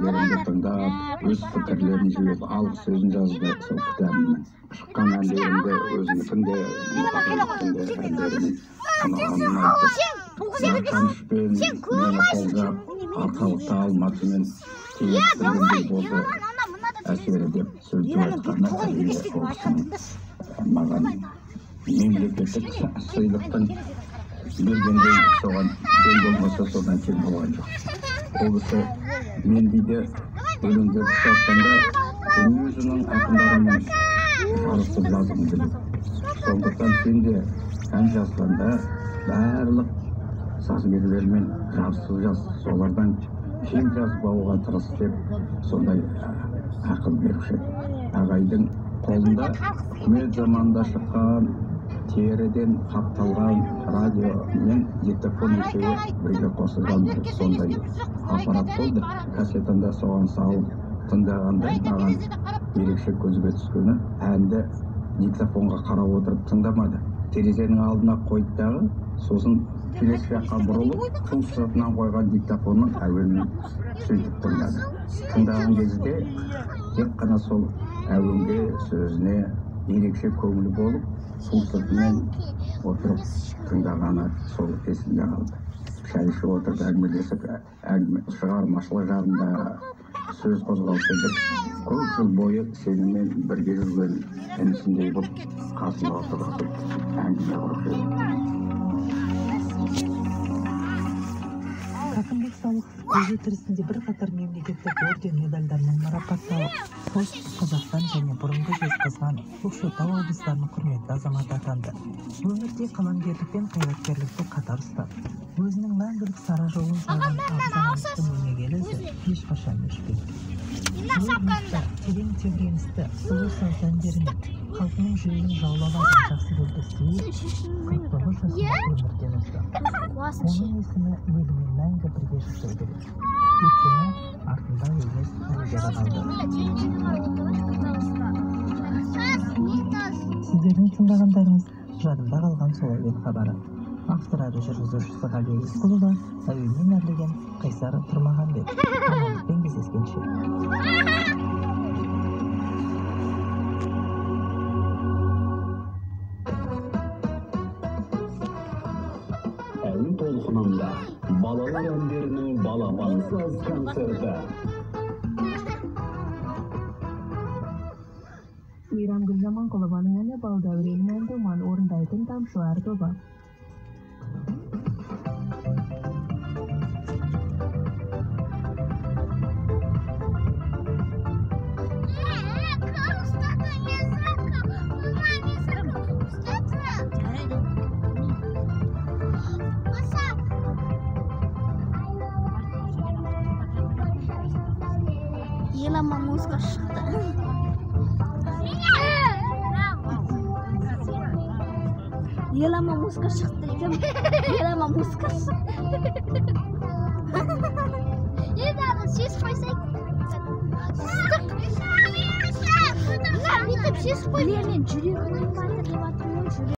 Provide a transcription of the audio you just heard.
Әндерімді тыңдап, өз пікірлерін жиып, алғы сөзін жазды сол кітабымның. Шыққан әндерімді өзінікін де, Мұқағалидың де әндерінің ұнағанын айтты. Мақтанышпен мені қолдап, Арқалықта Алматымен теңестіргендей болды әсері деп сөздер айтқаны, әрине, ол кісінің маған мемлекеттік сыйлықтың бергендей, соған тең болмаса, содан кем болған жоқ. Ол кісі мен дейді, өлеңдерді жазғанда дүниежүзінің ақындарымен жарысып жазғым келеді, сондықтан сен де ән жазғанда барлық сазгерлермен жарысып жаз, солардан кем жазбауға тырыс деп сондай ақыл беруші еді. Ағайдың қолында үкімет заманында шыққан теріден қапталған радио мен диктофон екеуі бірге қосылған бір сондай аппарат болды. Кассетаны соған салып тыңдағанда маған ерекше көзге түскені, әнді диктофонға қарап отырып тыңдамады, терезенің алдына қойды дағы, сосын келесі жаққа бұрылып, ту сыртынан қойған диктофонның әуенін сөйтіп тыңдады. Тыңдаған кезде тек қана сол әуенге, сөзіне ерекше көңілі болып, ту сыртымен отырып тыңдағаны сол есімде қалды. Шай ішіп отырып әңгімелесіп, әңгіме шығармашылық жағында сөз қозғаушы едік. Көп жыл бойы сенімен бірге жүрген інісіндей болып қасында отырғызып әңгіме құрушы еді. Кәкімбек Салықов көзі тірісінде бірқатар мемлекеттік орден, медальдармен марапатталып, Солтүстік Қазақстан және бұрынғы Жезқазған, Көкшетау облыстарының құрметті азаматы атанды. Өмірде қаламгерлік пен қайраткерлікті қатар ұстап, өзінің мәңгілік сара жолын салған абыз ағамыздың өнегелі ізі ешқашан өшпейді. Терең тебіреністі сұлу саз әндерімен халқының жүрегін жаулап алған Жақсыгелді Сейіт 49 жасында өмірден озды. Оның есімі елімен мәңгі бірге жасай береді. Өйткені артында өлмес ілгері қалды. Сіздердің тыңдағандарыңыз «Жадымда қалған сол әуен» хабары. Автор әрі жүргізушісі Ғалия Есқұлова, әуенмен әрлеген Қайсар Тұрмағанбет. Амандықпен кездескенше. Әуен толқынында балалар әндерінің балапан саз концерті. Мейрамгүл Жаманқұлованың әні, Балдәурен ән Думан орындайтын «Тамшылар» тобы. Елама музыка шықты. Елама музыка шықты екен. Елама музыка шықты. Енді аны шешіп қойсай. Ыстық. Мына бүйтіп шешіп қой. Мен жүрегім деп жатырмын.